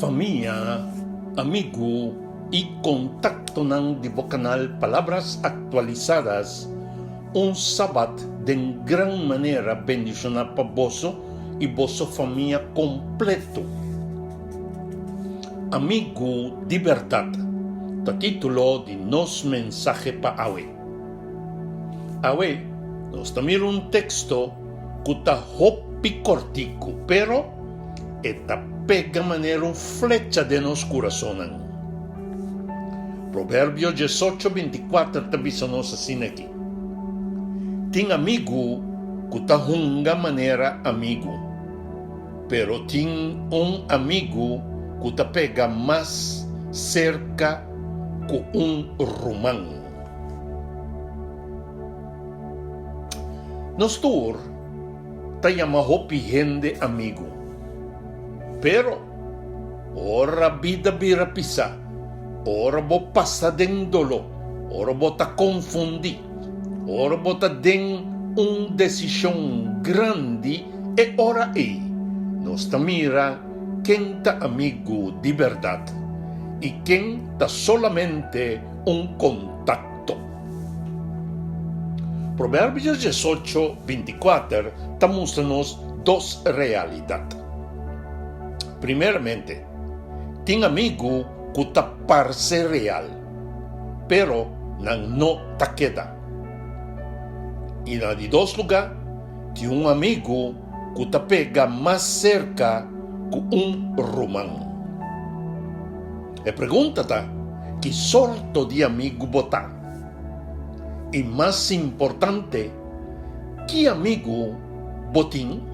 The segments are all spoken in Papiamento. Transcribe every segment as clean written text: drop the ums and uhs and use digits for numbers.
Famia, amigu i kontaktonan di bo kanal Palabras Actualizadas, un Sabat den gran manera bendishoná pa boso i boso famia kompleto. Amigu di bèrdat ta título di nos mensahe pa awe. Awe nos ta mira un teksto ku ta hopi kòrtiku, pero e ta pega manera un flecha den nos kurasonnan. Proverbio diesocho bintikuater ta bisa nos asina aki, Tin amigu ku ta hunga manera amigu, pero tin un amigu ku ta pega mas serka ku un ruman. Nos tur ta yama hopi hende amigu. Pero, ora bida bira pisá, ora bo pasa den doló, ora bo ta konfundí, ora bo ta den un desishon grandi, e ora ei nos ta mira ken ta amigu di bèrdat i ken ta solamente un kontakto. Proverbios diesocho, bintikuater ta mustra nos dos realidat. Primeramente, tin amigu ku ta parse real, pero nan no ta keda. I na di dos lugá, tin un amigu ku ta pega mas serka ku un ruman. E pregunta ta, ki sorto di amigu bo ta? I mas importante, ki amigu bo tin?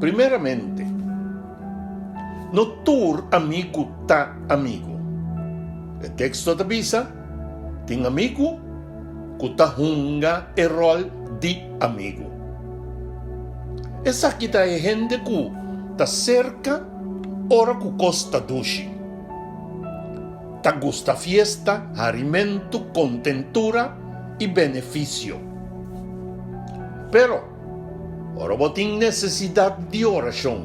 Primeramente, no tur amigu ta amigu. E teksto ta bisa, Tin amigu ku ta hunga e ròl di amigu. Esaki ta e hende ku ta serka ora ku kos ta dushi. Ta gusta fiesta, harimentu, kontentura i benefisio. Pero, ora bo tin nesesidat di orashon,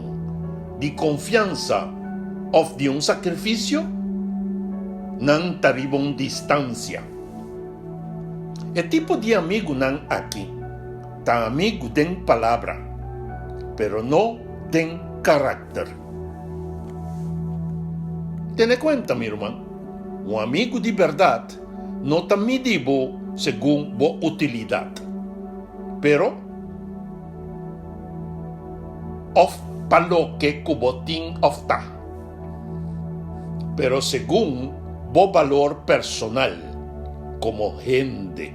di konfiansa òf di un sakrifisio, nan ta riba un distansia. E tipo di amigunan aki ta amigu den palabra, pero no den karakter. Tene kuenta, mi ruman, un amigu di bèrdat no ta midi bo segun bo utilidat, pero òf pa loke ku bo tin òf ta, pero segun bo balor personal komo hende.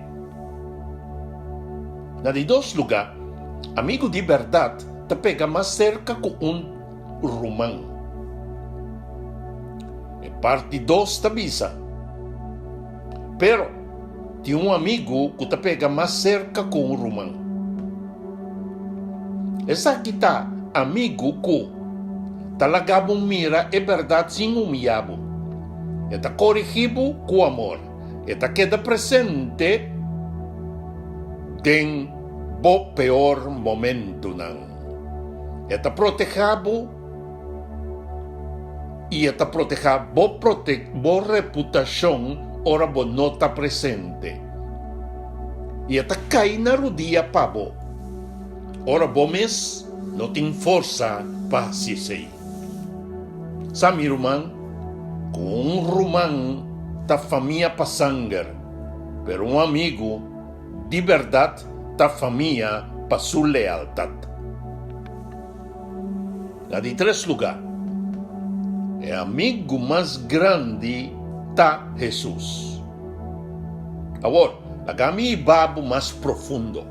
Na di dos lugá, amigu di bèrdat ta pega mas serka ku un ruman. E parti dos ta bisa, Pero, tin un amigu ku ta pega mas serka ku un ruman. Esaki ta amigu ku ta laga bo mira e bèrdat sin humiyá bo. E ta korigí bo ku amor. E ta keda presente den bo peor momentunan. E ta protehá bo i e ta protehá bo bo reputashon ora bo no ta presente. I e ta kai na rudia pa bo ora bo mes no tin forsa pa hasi esei. Sa mi ruman, ku un ruman ta famia pa sanger, pero un amigu di bèrdat ta famia pa su lealtat. Na di tres lugá, e amigu mas grandi ta Hesus. Awor, laga mi hiba bo mas profundo.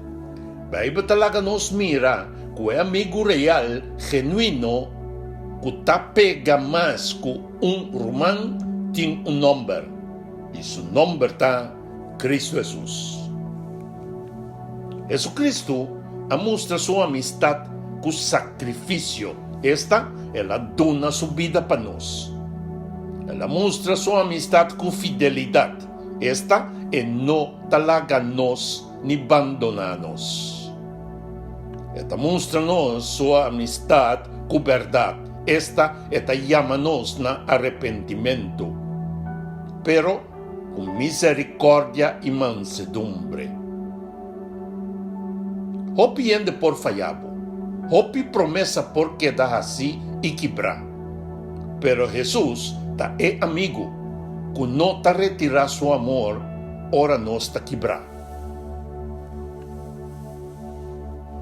Beibel ta laga nos mira ku e amigu real, genuino, ku ta pega mas ku un ruman tin un nòmber, i su nòmber ta Kristu Hesus. Hesukristu a mustra su amistat ku sakrifisio, esta, el a duna su bida pa nos. El a mustra su amistat ku fidelidat, esta, e no ta laga nos ni bandoná nos. E ta mustra nos su amistat ku bèrdat, esta, e ta yama nos na arepentimentu, pero ku miserikòrdia i mansedumbre. Hopi hende por faya bo, hopi promesa por keda hasí i kibrá, pero Hesus ta e amigu ku no ta retirá su amor ora nos ta kibrá.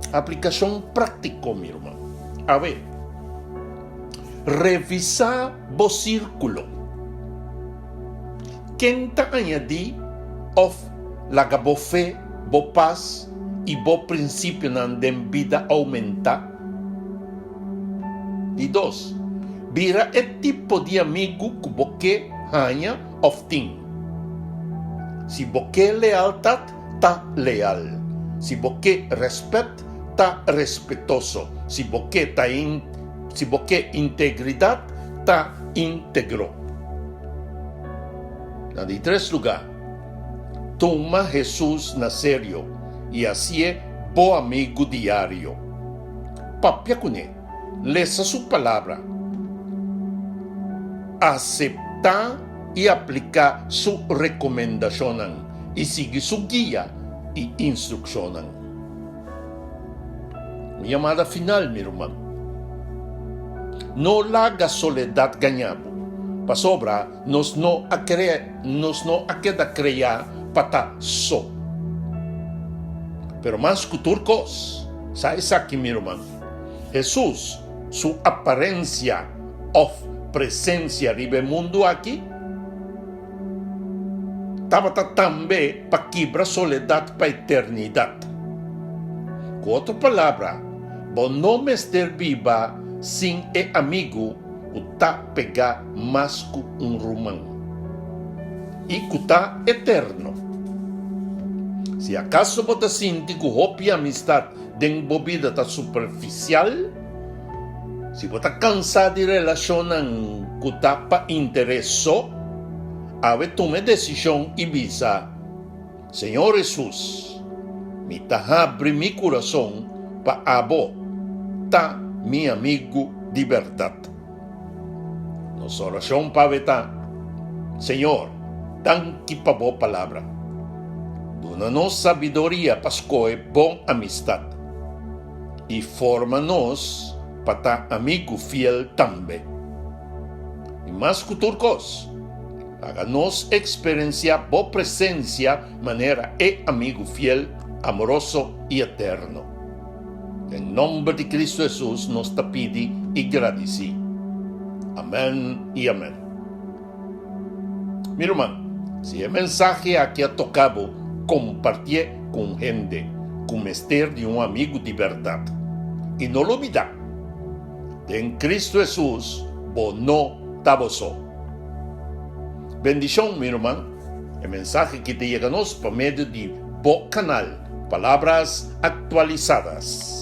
Aplikashon práktiko, mi ruman. Awe, revisá bo sírkulo. Ken ta añadí òf laga bo fe, bo pas i bo prinsipionan den bida oumentá? Di dos, bira e tipo di amigu ku bo ke haña òf tin. Si bo ke lealtat, ta leal. Si bo ke rèspèt, ta respetoso. Si bo ke ta si bo ke integridat, ta íntegro. Na di tres lugá, tuma Hesus na serio i hasié bo amigu diario. Papia kuné, lesa su Palabra, aseptá i apliká su rekomendashonnan i sigui su guia i instrukshonnan. Un yamada final, mi ruman. No laga soledat gaña bo, pasobra nos no a krea, nos no a keda kreá pa ta so. Pero mas ku tur kos, sa esaki, mi ruman, Hesus su aparensia òf presensia riba e mundu aki tabata tambe pa kibra soledat pa eternidat. Ku otro palabra, bo no mester biba sin e amigu ku ta pegá mas ku un ruman i ku ta eterno. Si akaso bo ta sinti ku hopi amistat den bo bida ta superfisial, Si bo ta kansá di relashonnan ku ta pa interes so, awe tuma e desishon i bisa, Señor Hesus, mi ta habri mi kurason pa abo ta mi amigu di bèrdat. Nos orashon pa awe ta, Señor, danki pa bo palabra. Duna nos sabiduria pa skohe bon amistat. I forma nos pa ta amigu fiel tambe. I mas ku tur kos, laga nos eksperensiá bo presensia manera e amigu fiel, amoroso i eterno. Den nòmber di Kristu Hesus nos ta pidi i gradisí. Amèn i amèn. Mi ruman, si e mensahe aki a toka bo, kompartié ku un hende ku mester di un amigu di bèrdat. I no lubidá, den Kristu Hesus bo no ta bo so. Bendishon, mi ruman, e mensahe ki ta yega nos pa medio di bo kanal Palabras Actualizadas.